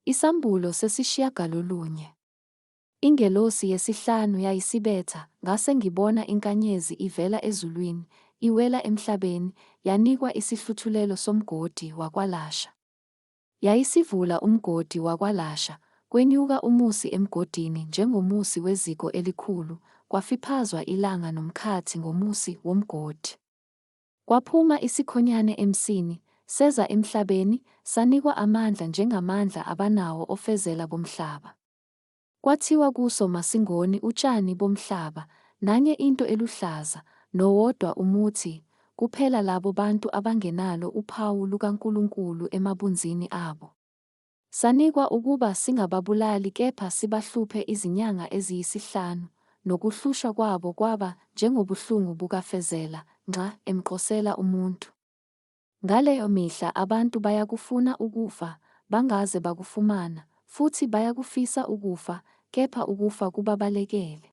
Isambulo sesishiyagalolunye. Ingelosi yesihlanu yayisibetha, ngase ngibona inkanyezi ivela ezulwini, iwela emhlabeni, yanikwa isihluthulelo somgodi wakwalasha. Yayisivula umgodi wakwalasha, kwenyuka umusi emgodini njengomusi weziko elikhulu, kwafiphazwa ilanga nomkhathi ngomusi womgodi. Kwaphuma isikhonyane emsini, seza emhlabeni, sanikwa amandla njengamandla abanawo ofezela bomhlaba. Kwathiwa kuso masingoni utshani bomhlaba, nanye into eluhlaza, nowodwa umuthi, kuphela labo bantu abangenalo uphawu lukaNkulunkulu emabunzini abo. Sanikwa ukuba singababulali kepha sibahluphe izinyanga eziyisihlanu, nokuhlushwa kwabo kwaba njengobuhlungu bukafezela, nxa emqosela umuntu. Ngaleyo mihla abantu bayakufuna ukufa, bangaze bakufumana, futhi bayakufisa ukufa, kepha ukufa kubabalekele.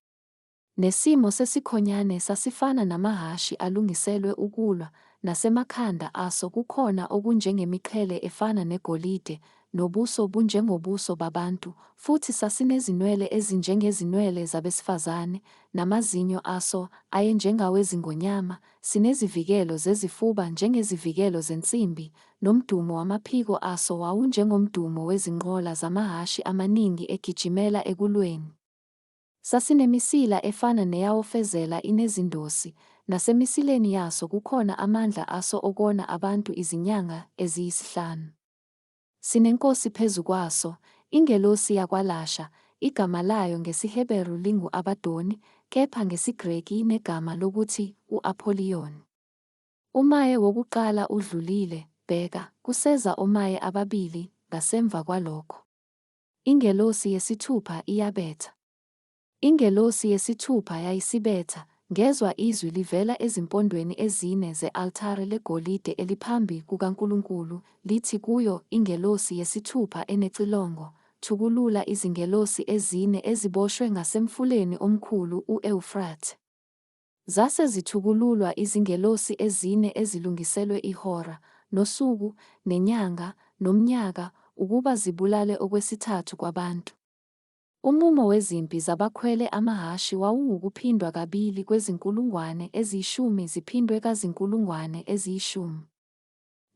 Nesimo sesikhonyane sasifana namahhashi alungiselwe ukulwa, nasemakhanda aso kukhona okunjengemiqhele efana negolide, nobuso bunjengobuso babantu, futhi sasinezinwele ezinjengezinwele zabesifazane, namazinyo aso ayenjengawezingonyama, sinezivikelo zezifuba njengezivikelo zensimbi, nomdumo wamaphiko aso wawunjengomdumo wezinqola zamahhashi amaningi egijimela ekulweni. Sasinemisila efana neyawofezela inezindosi, nasemisileni yaso kukhona amandla aso okona abantu izinyanga eziyisihlanu. Sinenkosi phezu kwaso, ingelosi yakwaLasha, igama layo ngesiHeberu lingu-Abadoni, kepha ngesiGreki inegama lokuthi u-Apholiyoni. Umaye wokuqala udlulile, bheka, kuseza omaye ababili ngasemva kwalokho. Ingelosi yesithupha iyabetha. Ingelosi yesithupha yayisibetha, ngezwa izwi livela ezimpondweni ezine ze-altare legolide eliphambi kukaNkulunkulu, lithi kuyo ingelosi yesithupha enecilongo, Thukulula izingelosi ezine eziboshwe ngasemfuleni omkhulu u-Ewufrathe. Zase zithukululwa izingelosi ezine ezilungiselwe ihora, nosuku, nenyanga, nomnyaka, ukuba zibulale okwesithathu kwabantu. Umumo wezimpi zabakhwele amahhashi wawuwukuphindwa kabili kwezinkulungwane eziyishumi ziphindwe kazinkulungwane eziyishumi.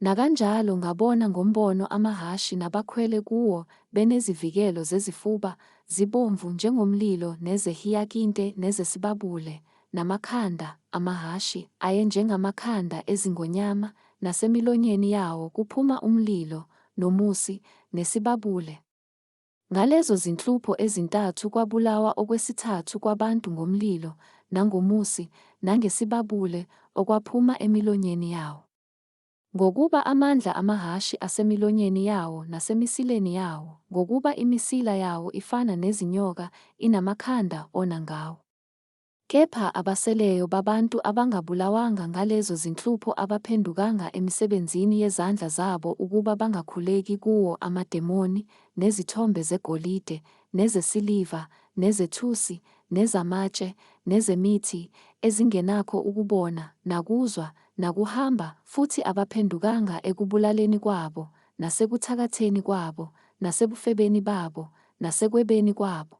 Nakanjalo ngabona ngombono amahhashi nabakhwele kuwo benezivikelo zezifuba, zibomvu njengomlilo nezehiyakinte nezesibabule, namakhanda amahhashi ayenjengamakhanda ezingonyama, nasemilonyeni yawo kuphuma umlilo, nomusi, nesibabule. Ngalezo zinhlupho ezintathu kwabulawa okwesithathu kwabantu ngomlilo, nangomusi, nangesibabule, okwaphuma emilonyeni yawo. Ngokuba amandla amahhashi asemilonyeni yawo nasemisileni yawo, ngokuba imisila yawo ifana nezinyoka, inamakhanda ona ngawo. Kepha abaseleyo babantu abangabulawanga ngalezo zinhlupho abaphendukanga emisebenzini yezandla zabo ukuba bangakhuleki kuwo amademoni, nezithombe zegolide, nezesiliva, nezethusi, nezamatshe, nezemithi, ezingenakho ukubona, nakuzwa, nakuhamba, futhi abaphendukanga ekubulaleni kwabo, nasekuthakatheni kwabo, nasebufebeni babo, nasekwebeni kwabo.